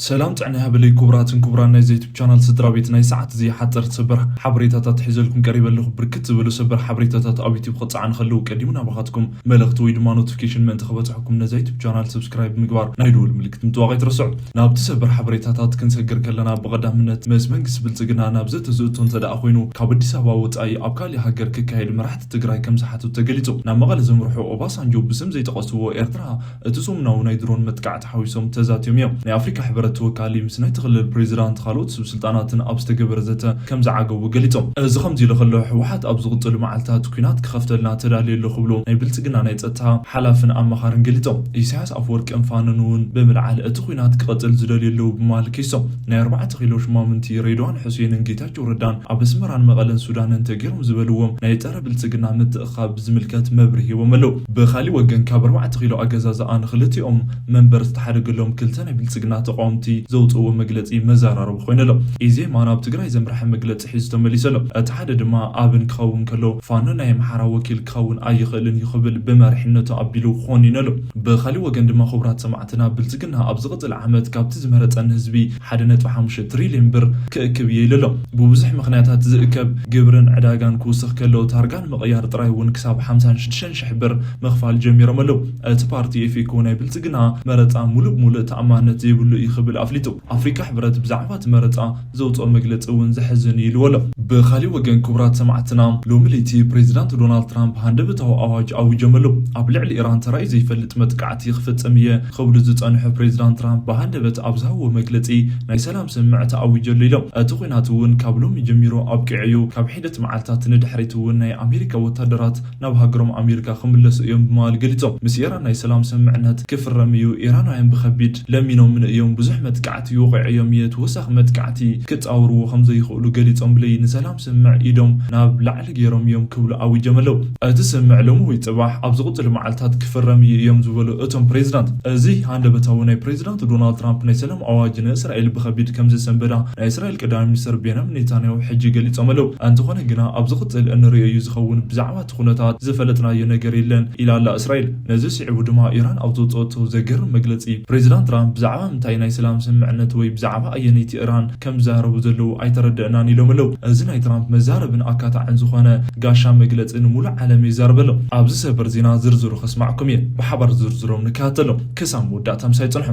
ሰላም ጥዕና ይሃበለይ ክቡራትን ክቡራን ናይ ዩቱብ ቻናል ስድራ ቤት፣ ናይ ሰዓት እዚ ሓፀርቲ ሰበር ሓበሬታታት ሒዘልኩም ቀሪበ ኣለኹ። ብርክት ዝበሉ ሰበር ሓበሬታታት ኣብ ዩቱብ ክፀዓኑ ከለዉ ቀዲሙ ናባኻትኩም መልእኽቲ ወይ ድማ ኖቲፊኬሽን ምእንቲ ክበፅሐኩም ነዛ ዩቱብ ቻናል ሰብስክራይብ ምግባር ናይ ደወል ምልክት ምጥዋቕ ኣይትረስዑ። ናብቲ ሰበር ሓበሬታታት ክንሰግር ከለና ብቐዳምነት ምስ መንግስቲ ብልፅግና ናብ ዘተ ዝእቶ እንተ ደኣ ኮይኑ ካብ ኣዲስ ኣበባ ወፃኢ ኣብ ካሊእ ሃገር ክካየድ መራሕቲ ትግራይ ከም ዝሓተቱ ተገሊፁ። ናብ መቐለ ዘምርሑ ኦባሳንጆ ብስም ዘይጠቐስዎ ኤርትራ እቲ ሰሙናዊ ናይ ድሮን መጥቃዕቲ ሓዊሶም ተዛትዮም እዮም። ናይ ኣፍሪካ ሕብረት ተወካሊ ምስ ናይቲ ክልል ፕሬዚዳንት ካልኦት ሰብ ስልጣናትን ኣብ ዝተገበረ ዘተ ከም ዝዓገቡ ገሊጾም። እዚ ከምዚ ኢሉ ከሎ ህወሓት ኣብ ዝቕፅሉ መዓልታት ኲናት ክኸፍተልና ተዳልዩ ኣሎ ክብሉ ናይ ብልፅግና ናይ ፀጥታ ሓላፍን ኣማኻርን ገሊጾም። ኢሳያስ ኣፈወርቅን ፋኖን እውን ብምልዓል እቲ ኲናት ክቐፅል ዝደልዩ ኣለዉ ብምባል ከይሶም። ናይ ኣርባዕተ ኪሎ ሽማምንቲ ሬድዋን ሕሴንን ጌታቸው ረዳን ኣብ ኣስመራን መቐለን ሱዳንን ተገይሮም ዝበልዎም ናይ ፀረ ብልፅግና ምትእኻብ ብዝምልከት መብርሂ ሂቦም ኣለዉ። ብኻሊእ ወገን ካብ ኣርባዕተ ኪሎ ኣገዛዝኣ ንክልቲኦም መንበር ዝተሓደገሎም ክልተ ናይ ብልፅግና ተቃወምቲ ዘውፅእዎ መግለፂ መዘራረቢ ኮይኑ ኣሎ። ኢዜማ ናብ ትግራይ ዘምርሐ መግለፂ ሒዙ ተመሊሱ ኣሎ። እቲ ሓደ ድማ ኣብን ክኸውን ከሎ ፋኖ ናይ ኣምሓራ ወኪል ክኸውን ኣይኽእልን እዩ ክብል ብመሪሕነቱ ኣቢሉ ኮኒኑ ኣሎ። ብኻሊእ ወገን ድማ ክቡራት ሰማዕትና ብልፅግና ኣብ ዝቕፅል ዓመት ካብቲ ዝመረፀኒ ህዝቢ ሓደ ነጥቢ ሓሙሽተ ትሪልዮን ብር ክእክብ እየ ኢሉ ኣሎ። ብብዙሕ ምኽንያታት ዝእከብ ግብርን ዕዳጋን ክውስኽ ከሎ ታርጋ ንምቕያር ጥራይ እውን ክሳብ ሓምሳን ሽዱሽተን ሽሕ ብር ምኽፋል ጀሚሮም ኣለዉ። እቲ ፓርቲ ኤፌኮ ናይ ብልፅግና መረፃ ሙሉእ ብሙሉእ ተኣማንነት ዘይብሉ እዩ ክብል ኣፍሊጡ። ኣፍሪካ ሕብረት ብዛዕባ እቲ መረፃ ዘውፅኦ መግለፂ እውን ዘሕዝን እዩ ኢልዎ ኣሎ። ብኻሊእ ወገን ክቡራት ሰማዕትና ሎሚ ለይቲ ፕሬዚዳንት ዶናልድ ትራምፕ ሃንደበታዊ ኣዋጅ ኣዊጆም ኣለዉ። ኣብ ልዕሊ ኢራን ተራእዩ ዘይፈልጥ መጥቃዕቲ ክፍፅም እየ ክብሉ ዝፀንሑ ፕሬዚዳንት ትራምፕ ብሃንደበት ኣብ ዝሃብዎ መግለፂ ናይ ሰላም ስምምዕ ተኣዊጀሉ ኢሎም። እቲ ኲናት እውን ካብ ሎሚ ጀሚሩ ኣብቂዑ እዩ። ካብ ሒደት መዓልታት ንድሕሪት እውን ናይ ኣሜሪካ ወታደራት ናብ ሃገሮም ኣሜሪካ ክምለሱ እዮም ብምባል ገሊጾም። ምስ ኢራን ናይ ሰላም ስምምዕነት ክፍረም እዩ። ኢራናውያን ብኸቢድ ለሚኖምን እዮም። ብዙሕ መጥቃዕቲ ይወቕዑ እዮም። ተወሳኺ መጥቃዕቲ ክጻወርዎ ከም ዘይኽእሉ ገሊጾም። ብለይ ንሰላም ስምምዕ ኢዶም ናብ ላዕሊ ገይሮም እዮም ክብሉ ኣዊጆም ኣለዉ። እቲ ስምምዕ ሎሚ ወይ ጽባሕ ኣብ ዝቕጽሉ መዓልታት ክፍረም እዩ እዮም ዝበሉ እቶም ፕሬዚዳንት። እዚ ሃንደበታዊ ናይ ፕሬዚዳንት ዶናልድ ትራምፕ ናይ ሰላም ኣዋጅ ንእስራኤል ብኸቢድ ከም ዘሰንበዳ ናይ እስራኤል ቀዳማይ ሚኒስትር ቤንያሚን ኔታንያሁ ሕጂ ገሊጾም ኣለዉ። እንተኾነ ግና ኣብ ዝቕጽል እንርእዮ እዩ ዝኸውን፣ ብዛዕባ እቲ ኩነታት ዝፈለጥናዮ ነገር የለን ኢላ ኣላ እስራኤል። ነዚ ስዒቡ ድማ ኢራን ኣብ ዘውጽኦቶ ዘገርም መግለጺ ፕሬዚዳንት ትራምፕ ብዛዕባ ምንታይ ናይ ሰላም ስምምዕነት ወይ ብዛዕባ ኣየነይቲ ኢራን ከም ዝዛረቡ ዘለዉ ኣይተረደእናን ኢሎም ኣለዉ። እዚ ናይ ትራምፕ መዛረብን ኣካታዕን ዝኾነ ጋሻ መግለጺ ንሙሉእ ዓለም የዛርብ ኣሎ። ኣብዚ ሰበር ዜና ዝርዝሩ ከስማዕኩም እየ። ብሓባር ዝርዝሮም ንከታተሎም። ክሳብ መወዳእታ ምሳይ ጽንሑ።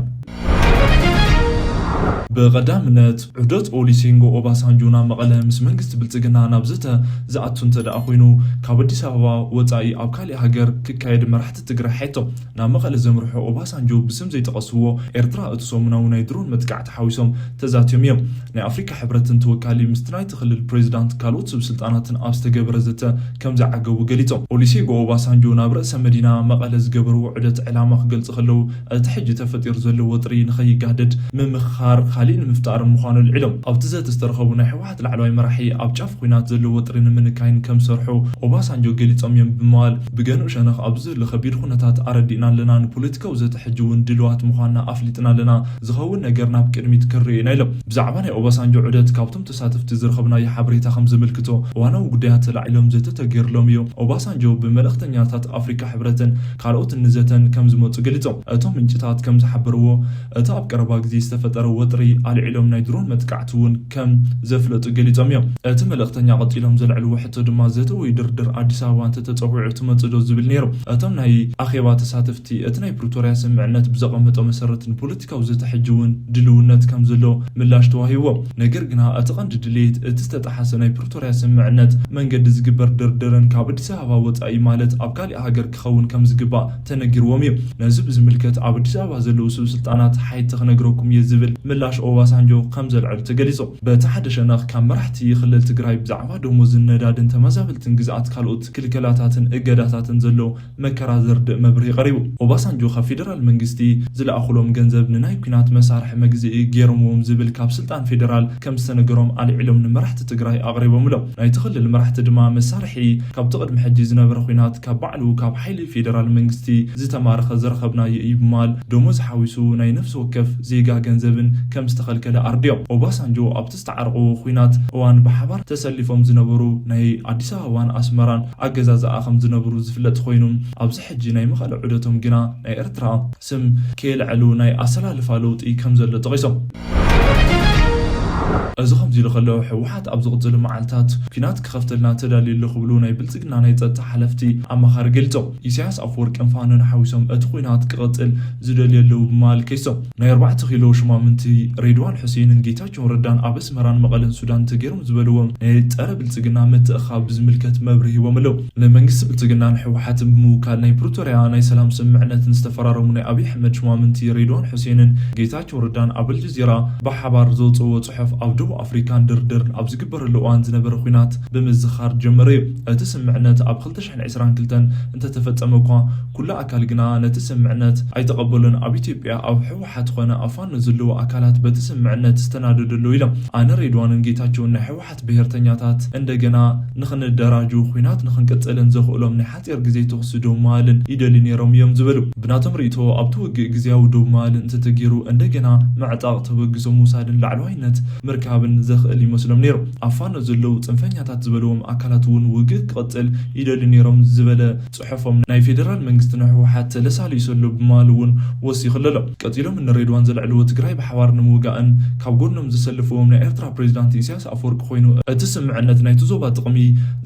ብቐዳምነት ዑደት ኦሊሴንጎ ኦባሳንጆ ናብ መቐለ ምስ መንግስቲ ብልጽግና ናብ ዘተ ዝኣቱ እንተ ደኣ ኮይኑ ካብ ኣዲስ ኣበባ ወጻኢ ኣብ ካሊእ ሃገር ክካየድ መራሕቲ ትግራይ ሓይቶም። ናብ መቐለ ዘምርሑ ኦባሳንጆ ብስም ዘይጠቐስዎ ኤርትራ እቲ ሰሙናዊ ናይ ድሮን መጥቃዕቲ ሓዊሶም ተዛትዮም እዮም። ናይ ኣፍሪካ ሕብረትን ተወካሊ ምስቲ ናይቲ ክልል ፕሬዚዳንት ካልኦት ሰብ ስልጣናትን ኣብ ዝተገበረ ዘተ ከም ዝዓገቡ ገሊጾም። ኦሊሴንጎ ኦባሳንጆ ናብ ርእሰ መዲና መቐለ ዝገበርዎ ዑደት ዕላማ ክገልጹ ከለዉ እቲ ሕጂ ተፈጢሩ ዘሎ ወጥሪ ንኸይጋደድ ምምኽኻር ካሊእ ንምፍጣር ምዃኑ ኣልዒሎም። ኣብቲ ዘተ ዝተረኸቡ ናይ ህወሓት ላዕለዋይ መራሒ ኣብ ጫፍ ኲናት ዘሎ ወጥሪ ንምንካይን ከም ዝሰርሑ ኦባሳንጆ ገሊጾም እዮም ብምባል ብገንኡ ሸነኽ ኣብዚ ዘሎ ከቢድ ኩነታት ኣረዲእና ኣለና፣ ንፖለቲካዊ ዘተ ሕጂ እውን ድልዋት ምዃንና ኣፍሊጥና ኣለና፣ ዝኸውን ነገር ናብ ቅድሚት ክንርኢ ኢና ኢሎም። ብዛዕባ ናይ ኦባሳንጆ ዑደት ካብቶም ተሳተፍቲ ዝረኸብናዮ ሓበሬታ ከም ዘመልክቶ እዋናዊ ጉዳያት ተላዒሎም ዘተ ተገይርሎም እዩ። ኦባሳንጆ ብመልእኽተኛታት ኣፍሪካ ሕብረትን ካልኦትን ንዘተን ከም ዝመፁ ገሊፆም። እቶም ምንጭታት ከም ዝሓበርዎ እቲ ኣብ ቀረባ ግዜ ዝተፈጠረ ወጥሪ ኣልዒሎም ናይ ድሮን መጥቃዕቲ እውን ከም ዘፍለጡ ገሊፆም እዮም። እቲ መልእኽተኛ ቀፂሎም ዘልዕልዎ ሕቶ ድማ ዘተ ወይ ድርድር ኣዲስ ኣበባ እንተተፀዊዑ ትመፅእ ዶ ዝብል ነይሩ። እቶም ናይ ኣኼባ ተሳተፍቲ እቲ ናይ ፕሪቶርያ ስምምዕነት ብዘቐመጦ መሰረት ንፖለቲካዊ ዘተ ሕጂ እውን ድልውነት ከም ዘሎ ምላሽ ተዋሂብዎም። ነገር ግና እቲ ቀንዲ ድሌት እቲ ዝተጠሓሰ ናይ ፕሪቶርያ ስምምዕነት መንገዲ ዝግበር ድርድርን ካብ ኣዲስ ኣበባ ወፃኢ ማለት ኣብ ካሊእ ሃገር ክኸውን ከም ዝግባእ ተነጊርዎም እዩ። ነዚ ብዝምልከት ኣብ ኣዲስ ኣበባ ዘለዉ ሰብ ስልጣናት ሓይቲ ክነግረኩም እየ ዝብል ምላሽ ኦባሳንጆ ከም ዘልዐሉ ተገሊጹ። በቲ ሓደ ሸነኽ ካብ መራሕቲ ክልል ትግራይ ብዛዕባ ደሞዝን ነዳድን ተመዛበልትን ግዝኣት ካልኦት ክልከላታትን እገዳታትን ዘሎ መከራ ዘርድእ መብርሂ ቀሪቡ። ኦባሳንጆ ካብ ፌደራል መንግስቲ ዝለኣኹሎም ገንዘብ ንናይ ኲናት መሳርሒ መግዝኢ ገይሮምዎም ዝብል ካብ ስልጣን ፌደራል ከም ዝተነገሮም ኣልዒሎም ንመራሕቲ ትግራይ ኣቕሪቦምሎም። ናይቲ ክልል መራሕቲ ድማ መሳርሒ ካብቲ ቅድሚ ሕጂ ዝነበረ ኲናት ካብ ባዕሉ ካብ ሓይሊ ፌደራል መንግስቲ ዝተማረኸ ዝረኸብናዮ እዩ ብምባል ደሞዝ ሓዊሱ ናይ ነፍሲ ወከፍ ዜጋ ገንዘብን ከም ዝተኸልከለ ኣርድዮም። ኦባሳንጆ ኣብቲ ዝተዓረቑዎ ኲናት እዋን ብሓባር ተሰሊፎም ዝነበሩ ናይ ኣዲስ ኣበባን ኣስመራን ኣገዛዝኣ ከም ዝነበሩ ዝፍለጥ ኮይኑ፣ ኣብዚ ሕጂ ናይ መቐለ ዑደቶም ግና ናይ ኤርትራ ስም ከየልዐሉ ናይ ኣሰላልፋ ለውጢ ከም ዘሎ ጠቒሶም። እዚ ከምዚ ኢሉ ከሎ፣ ህወሓት ኣብ ዝቕጽሉ መዓልታት ኲናት ክኸፍተልና ተዳልዩ ኣሎ ክብሉ ናይ ብልጽግና ናይ ጸጥታ ሓለፍቲ ኣማኻሪ ገሊጾም። ኢሳያስ ኣፈወርቅን ፋኖን ሓዊሶም እቲ ኲናት ክቕጽል ዝደልዩ ኣለዉ ብምባል ከሲሶም። ናይ ኣርባዕተ ኪሎ ሽማምንቲ ሬድዋን ሑሴንን ጌታቸው ረዳን ኣብ ኣስመራን መቐለን ሱዳን ተገይሮም ዝበልዎም ናይ ጸረ ብልጽግና ምትእኽኻብ ብዝምልከት መብርሂ ሂቦም ኣለዉ። ንመንግስቲ ብልጽግናን ህወሓትን ብምውካል ናይ ፕሪቶርያ ናይ ሰላም ስምምዕነት ዝተፈራረሙ ናይ ኣብይ ኣሕመድ ሽማምንቲ ሬድዋን ሑሴንን ጌታቸው ረዳን ኣብ ኣልጀዚራ ብሓባር ዘውፅእዎ ጽሑፍ፣ ኣብ ደቡብ ኣፍሪካን ድርድርን ኣብ ዝግበረሉ እዋን ዝነበረ ኲናት ብምዝኻር ጀመረ እዩ። እቲ ስምምዕነት ኣብ ክልተ ሽሕን ዕስራን ክልተን እንተተፈጸመ እኳ፣ ኩሉ ኣካል ግና ነቲ ስምምዕነት ኣይተቐበሎን። ኣብ ኢትዮጵያ ኣብ ህወሓት ኾነ ኣብ ፋኖ ዘለዉ ኣካላት በቲ ስምምዕነት ዝተናደዱ ኣለዉ ኢሎም። ኣነ ሬድዋንን ጌታቸውን ናይ ህወሓት ብሄርተኛታት እንደገና ንኽንደራጁ፣ ኲናት ንኽንቅጽልን ዘኽእሎም ናይ ሓጺር ግዜ ተኹሲ ደው ምባልን ይደልዩ ነይሮም እዮም ዝበሉ። ብናቶም ርእይቶ ኣብቲ ውግእ ግዝያዊ ደው ምባል እንተተገይሩ፣ እንደገና ምዕጣቕ ተበግሶ ምውሳድን ላዕለዋይነት ምርካብን ዘኽእል ይመስሎም ነይሩ። ኣብ ፋኖ ዘለዉ ጽንፈኛታት ዝበልዎም ኣካላት እውን ውግእ ክቕጽል ይደልዩ ነይሮም ዝበለ ጽሑፎም፣ ናይ ፌደራል መንግስቲ ንህወሓት ተለሳሊሱ ኣሎ ብምባል እውን ወሲኹ ኣሎ። ቀጺሎም ንሬድዋን ዘልዕልዎ፣ ትግራይ ብሓባር ንምውጋእን ካብ ጎኖም ዘሰልፍዎም ናይ ኤርትራ ፕሬዚዳንት ኢሳያስ ኣፈወርቂ ኮይኑ፣ እቲ ስምምዕነት ናይቲ ዞባ ጥቕሚ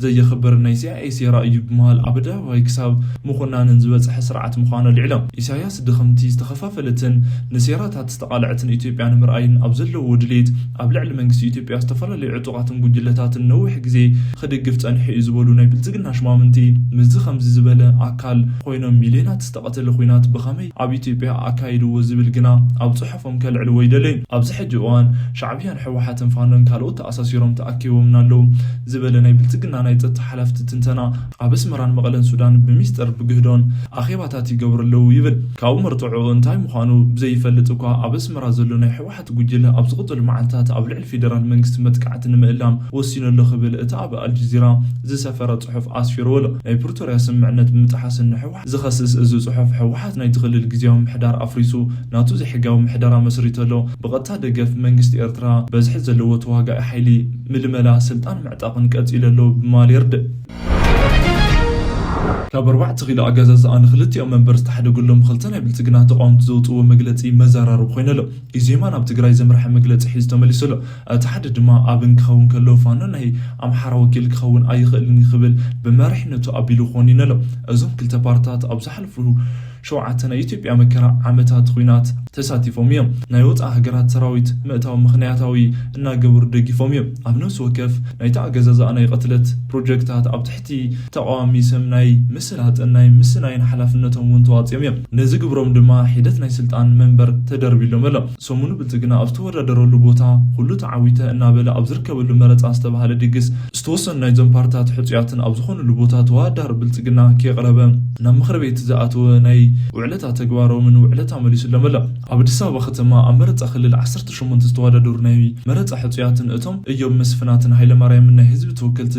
ዘየኽብር ናይ ሲኣይኤ ሴራ እዩ ብምባል ኣብ ኣደባባይ ክሳብ ምኹናንን ዝበጽሐ ስርዓት ምዃኑ ኣልዒሎም። ኢሳያስ ድኽምቲ፣ ዝተኸፋፈለትን ንሴራታት ዝተቓልዐትን ኢትዮጵያ ንምርኣይን ኣብ ዘለዎ ድሌት፣ ኣብ ልዕሊ መንግስቲ ኢትዮጵያ ዝተፈላለዩ ዕጡቓትን ጉጅለታትን ነዊሕ ግዜ ክድግፍ ጸኒሑ እዩ ዝበሉ ናይ ብልጽግና ሽማምንቲ፣ ምስዚ ከምዚ ዝበለ ኣካል ኮይኖም ሚልዮናት ዝተቐተለ ኲናት ብኸመይ ኣብ ኢትዮጵያ ኣካይድዎ ዝብል ግና ኣብ ጽሑፎም ከልዕልዎ ኣይደለዩን። ኣብዚ ሕጂ እዋን ሻዕብያን ህወሓትን ፋኖን ካልኦት ተኣሳሲሮም ተኣኪቦምና ኣለዉ ዝበለ ናይ ብልጽግና ናይ ጸጥታ ሓላፍቲ ትንተና፣ ኣብ ኣስመራን መቐለን ሱዳን ብሚስጥር ብግህዶን ኣኼባታት ይገብሩ ኣለዉ ይብል። ካብኡ መርትዖ እንታይ ምዃኑ ብዘይፈልጥ እኳ፣ ኣብ ኣስመራ ዘሎ ናይ ህወሓት ጉጅለ ኣብ ዝቕጽሉ መዓልታት ኣብ ልዕሊ ፌደራል መንግስቲ መጥቃዕቲ ንምእላም ወሲኑ ኣሎ ክብል እቲ ኣብ ኣልጀዚራ ዝሰፈረ ጽሑፍ ኣስፊርዎ ኣሎ። ናይ ፕሪቶርያ ስምምዕነት ብምጥሓስን ንህወሓት ዝኸስስ እዚ ጽሑፍ፣ ህወሓት ናይቲ ክልል ግዝያዊ ምምሕዳር ኣፍሪሱ ናቱ ዘይሕጋዊ ምሕደራ መስሪቱ ኣሎ፣ ብቐጥታ ደገፍ መንግስቲ ኤርትራ፣ በዝሒ ዘለዎ ተዋጋኢ ሓይሊ፣ ምልመላ፣ ስልጣን ምዕጣቕን ቀጺሉ ኣሎ ብምባል የርድእ። ካብ ኣርባዕተ ኪሎ ኣገዛዝኣ ንክልቲኦም መንበር ዝተሓደገሎም ክልተ ናይ ብልጽግና ተቃወምቲ ዘውፅእዎ መግለጺ መዘራረቢ ኮይኑ ኣሎ። ኢዜማ ናብ ትግራይ ዘምርሐ መግለጺ ሒዙ ተመሊሱ ኣሎ። እቲ ሓደ ድማ ኣብን ክኸውን ከሎ፣ ፋኖ ናይ ኣምሓራ ወኪል ክኸውን ኣይኽእልን እዩ ክብል ብመሪሕነቱ ኣቢሉ ኮኒኑ ኣሎ። እዞም ክልተ ፓርትታት ኣብ ዝሓለፉ ሸውዓተ ናይ ኢትዮጵያ መከራ ዓመታት ኲናት ተሳቲፎም እዮም። ናይ ወጻኢ ሃገራት ሰራዊት ምእታው ምኽንያታዊ እናገበሩ ደጊፎም እዮም። ኣብ ነፍሲ ወከፍ ናይቲ ኣገዛዝኣ ናይ ቅትለት ፕሮጀክታት ኣብ ትሕቲ ተቓዋሚ ስም ናይ ምስላጥን ናይ ምስናይን ሓላፍነቶም እውን ተዋፂኦም እዮም። ነዚ ግብሮም ድማ ሒደት ናይ ስልጣን መንበር ተደርቢሎም ኣሎ። ሰሙኑ ብልጽግና ኣብ ዝተወዳደረሉ ቦታ ኩሉ ተዓዊተ እናበለ ኣብ ዝርከበሉ መረጻ ዝተባህለ ድግስ ዝተወሰኑ ናይዞም ፓርትታት ሕጹያትን ኣብ ዝኾኑሉ ቦታ ተወዳዳሪ ብልጽግና ከየቕረበ ናብ ምኽሪ ቤት ዝኣተወ ናይ ውዕለታ ተግባሮምን ውዕለታ መሊሱሎም ኣሎ። ኣብ ኣዲስ ኣበባ ከተማ ኣብ መረጻ ክልል ዓሰርተ ሸሞንተ ዝተወዳደሩ ናይ መረጻ ሕጹያትን እቶም እዮም መስፍናትን ሃይለማርያምን ናይ ህዝቢ ተወከልቲ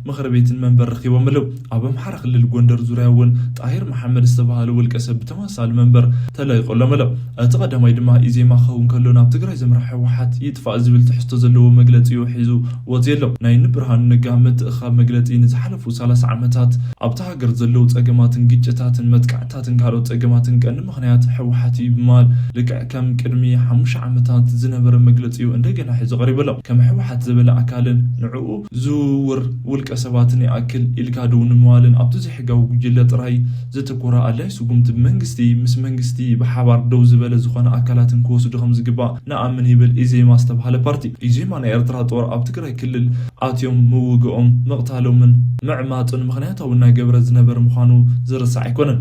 ምኽሪ ቤትን መንበር ረኺቦም ኣለዉ። ኣብ ኣምሓራ ክልል ጎንደር ዙርያ እውን ጣሂር መሓመድ ዝተባህለ ውልቀ ሰብ ብተመሳሳሊ መንበር ተለቂቑሎም ኣሎ። እቲ ቀዳማይ ድማ ኢዜማ ክኸውን ከሎ፣ ናብ ትግራይ ዘምርሐ ህወሓት ይጥፋእ ዝብል ትሕዝቶ ዘለዎ መግለጺ እዩ ሒዙ ወፂኡ ኣሎ። ናይ ንብርሃኑ ነጋ ምትእኽኻብ መግለጺ፣ ንዝሓለፉ ሰላሳ ዓመታት ኣብታ ሃገር ዘለዉ ጸገማትን ግጭታትን መጥቃዕትታትን ካልኦት ጸገማትን ቀንዲ ምኽንያት ህወሓት እዩ ብምባል፣ ልክዕ ከም ቅድሚ ሓሙሽተ ዓመታት ዝነበረ መግለጺ እዩ እንደገና ሒዙ ቀሪቡ ኣሎ። ከም ህወሓት ዝበለ ኣካልን ንዕኡ ዝውውር ውልቀ ሰባትን ይኣክል ኢልካ ደው ንምባልን ኣብቲ ዘይሕጋዊ ጉጅለ ጥራይ ዘተኮረ ኣድላይ ስጉምቲ ብመንግስቲ፣ ምስ መንግስቲ ብሓባር ደው ዝበለ ዝኾነ ኣካላትን ክወስዱ ከም ዝግባእ ንኣምን ይብል ኢዜማ ዝተባህለ ፓርቲ። ኢዜማ ናይ ኤርትራ ጦር ኣብ ትግራይ ክልል ኣትዮም ምውግኦም፣ ምቕታሎምን ምዕማጹን ምኽንያታዊ እናገበረ ዝነበረ ምዃኑ ዝርሳዕ ኣይኮነን።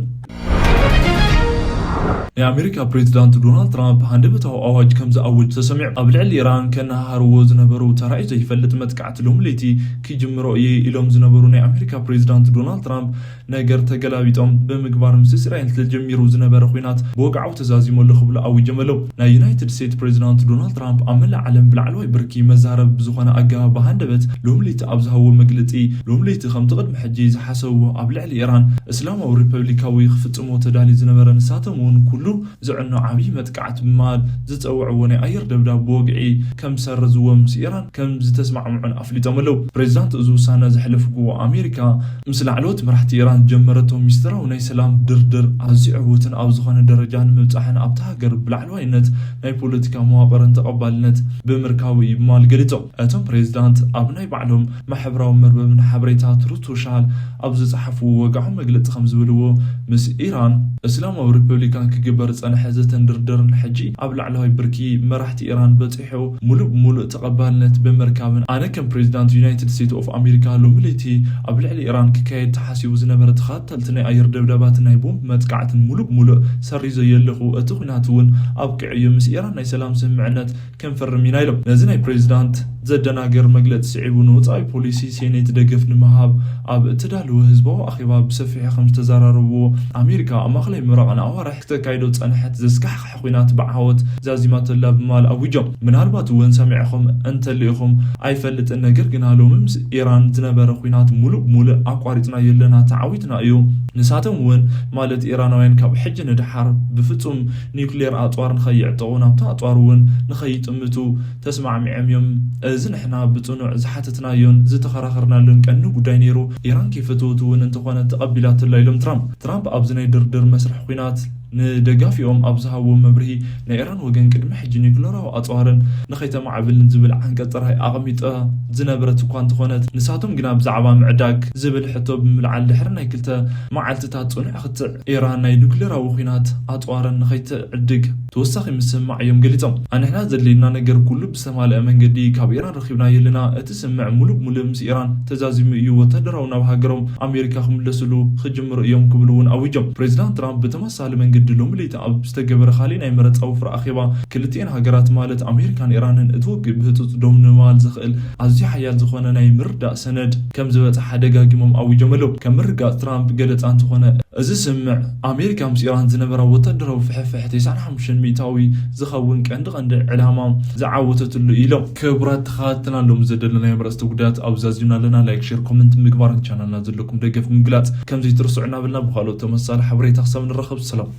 ናይ ኣሜሪካ ፕሬዚዳንት ዶናልድ ትራምፕ ሃንደበታዊ ኣዋጅ ከም ዝኣውጅ ተሰሚዑ። ኣብ ልዕሊ ኢራን ከነሃሃርዎ ዝነበሩ ተራእዩ ዘይፈልጥ መጥቃዕቲ ሎሚ ለይቲ ክጅምሮ እየ ኢሎም ዝነበሩ ናይ ኣሜሪካ ፕሬዚዳንት ዶናልድ ትራምፕ፣ ነገር ተገላቢጦም ብምግባር ምስ እስራኤል ተጀሚሩ ዝነበረ ኲናት ብወግዓዊ ተዛዚሙ ኣሎ ክብሉ ኣዊጆም ኣለዉ። ናይ ዩናይትድ ስቴትስ ፕሬዚዳንት ዶናልድ ትራምፕ ኣብ መላእ ዓለም ብላዕለዋይ ብርኪ መዛረቢ ብዝኾነ ኣገባብ ብሃንደበት ሎሚ ለይቲ ኣብ ዝሃብዎ መግለጺ፣ ሎሚ ለይቲ ከምቲ ቅድሚ ሕጂ ዝሓሰብዎ ኣብ ልዕሊ ኢራን እስላማዊ ሪፐብሊካዊ ክፍጽሞ ተዳልዩ ዝነበረ፣ ንሳቶም እውን ኩሉ ዝዕኖ ዓብዪ መጥቃዕቲ ብምባል ዝፀውዕዎ ናይ ኣየር ደብዳብ ብወግዒ ከም ዝሰርዝዎ ምስ ኢራን ከም ዝተስማዕምዑን ኣፍሊጦም ኣለዉ። ፕሬዚዳንት እዚ ውሳነ ዘሕለፍዎ ኣሜሪካ ምስ ላዕለዎት መራሕቲ ኢራን ዝጀመረቶ ሚስጥራዊ ናይ ሰላም ድርድር ኣዝዩ ዕዉትን ኣብ ዝኾነ ደረጃ ንምብፃሕን ኣብታ ሃገር ብላዕለዋይነት ናይ ፖለቲካ መዋቕርን ተቐባልነት ብምርካቡ እዩ ብምባል ገሊፆም። እቶም ፕሬዚዳንት ኣብ ናይ ባዕሎም ማሕበራዊ መርበብን ሓበሬታ ትሩዝ ሶሻል ኣብ ዝፀሓፍዎ ወግዓዊ መግለፂ ከም ዝበልዎ፣ ምስ ኢራን እስላማዊ ሪፐብሊካን ክግበር ዝፀንሐ ዘተን ድርድርን ሕጂ ኣብ ላዕለዋይ ብርኪ መራሕቲ ኢራን በፂሑ ሙሉእ ብሙሉእ ተቐባልነት ብምርካብን ኣነ ከም ፕሬዚዳንት ዩናይትድ ስቴትስ ኦፍ ኣሜሪካ ሎሚ ለይቲ ኣብ ልዕሊ ኢራን ክካየድ ተሓሲቡ ዝነበረ ተኸታተልቲ ናይ ኣየር ደብዳባትን ናይ ቦምብ መጥቃዕትን ሙሉእ ብሙሉእ ሰሪዘዮ ኣለኹ። እቲ ኲናት እውን ኣብቂዑ እዩ። ምስ ኢራን ናይ ሰላም ስምምዕነት ክንፍርም ኢና ኢሎም። ነዚ ናይ ፕሬዚዳንት ዘደናግር መግለፂ ስዒቡ ንወፃኢ ፖሊሲ ሴኔት ደገፍ ንምሃብ ኣብ እተዳለወ ህዝባዊ ኣኼባ ብሰፊሑ ከም ዝተዘራረብዎ ኣሜሪካ ኣብ ማእኸላይ ምብራቕን ኣዋርሕ ክተካይዶ ዝፀንሐት ዘስካሕክሕ ኲናት ብዓወት ዛዚማቶ ኣላ ብምባል ኣዊጆም። ምናልባት እውን ሰሚዕኹም እንተሊኢኹም ኣይፈልጥን፣ ነገር ግና ሎሚ ምስ ኢራን ዝነበረ ኲናት ሙሉእ ብሙሉእ ኣቋሪፅናዮ ኣለና፣ ተዓዊትና እዩ። ንሳቶም እውን ማለት ኢራናውያን ካብ ሕጂ ንደሓር ብፍፁም ኒውክሌር ኣፅዋር ንኸይዕጠቑ ናብታ ኣፅዋር እውን ንኸይጥምቱ ተስማዕሚዖም እዮም። እዚ ንሕና ብፅኑዕ ዝሓተትናዮን ዝተኸራኸርናሉን ቀንዲ ጉዳይ ነይሩ። ኢራን ከይፈተወቱ እውን እንተኾነ ተቐቢላትላ ኢሎም ትራምፕ። ትራምፕ ኣብዚ ናይ ድርድር መስርሕ ኲናት ንደጋፊኦም ኣብ ዝሃብዎ መብርሂ ናይ ኢራን ወገን ቅድሚ ሕጂ ኒውክሌራዊ ኣፅዋርን ንኸይተማዕብልን ዝብል ዓንቀፅ ጥራይ ኣቐሚጣ ዝነበረት እኳ እንተኾነት ንሳቶም ግና ብዛዕባ ምዕዳግ ዝብል ሕቶ ብምልዓል ድሕሪ ናይ ክልተ መዓልትታት ፅኑዕ ክትዕ ኢራን ናይ ኒውክሌራዊ ኲናት ኣፅዋርን ንኸይትዕድግ ተወሳኺ ምስምማዕ እዮም ገሊፆም። ኣንሕና ዘድልየና ነገር ኩሉ ብዝተማልአ መንገዲ ካብ ኢራን ረኺብናዮ ኣለና። እቲ ስምምዕ ሙሉእ ብሙሉእ ምስ ኢራን ተዛዚሙ እዩ። ወታደራዊ ናብ ሃገሮም ኣሜሪካ ክምለስሉ ክጅምሩ እዮም ክብሉ እውን ኣዊጆም። ፕሬዚዳንት ትራምፕ ብተመሳሳሊ መንገዲ ሎሚ ለይቲ ኣብ ዝተገበረ ካሊእ ናይ መረፃ ወፍሪ ኣኼባ ክልቲኤን ሃገራት ማለት ኣሜሪካን ኢራንን እቲ ውግእ ብህፁፅ ደው ንምባል ዘኽእል ኣዝዩ ሓያል ዝኾነ ናይ ምርዳእ ሰነድ ከም ዝበፅሓ ደጋጊሞም ኣዊጆም ኣለዉ። ከም ምርጋፅ ትራምፕ ገለፃ እንተኾነ እዚ ስምምዕ ኣሜሪካ ምስ ኢራን ዝነበራ ወታደራዊ ፍሕፍሕ ተስዓን ሓሙሽተን ሚእታዊ ዝኸውን ቀንዲ ቀንዲ ዕላማ ዝዓወተትሉ ኢሎም። ክቡራት ተኸታተልና ሎም ዘደለናዮም ርእስቲ ጉዳያት ኣብዚ ኣዚምና ኣለና። ላይክ፣ ሼር፣ ኮመንት ምግባርን ቻናልና ዘለኩም ደገፍ ምግላፅ ከም ዘይትርስዑ እናበልና ብኻልኦት ተመሳሳሊ ሓበሬታ ክሳብ ንራኸብ ሰላም።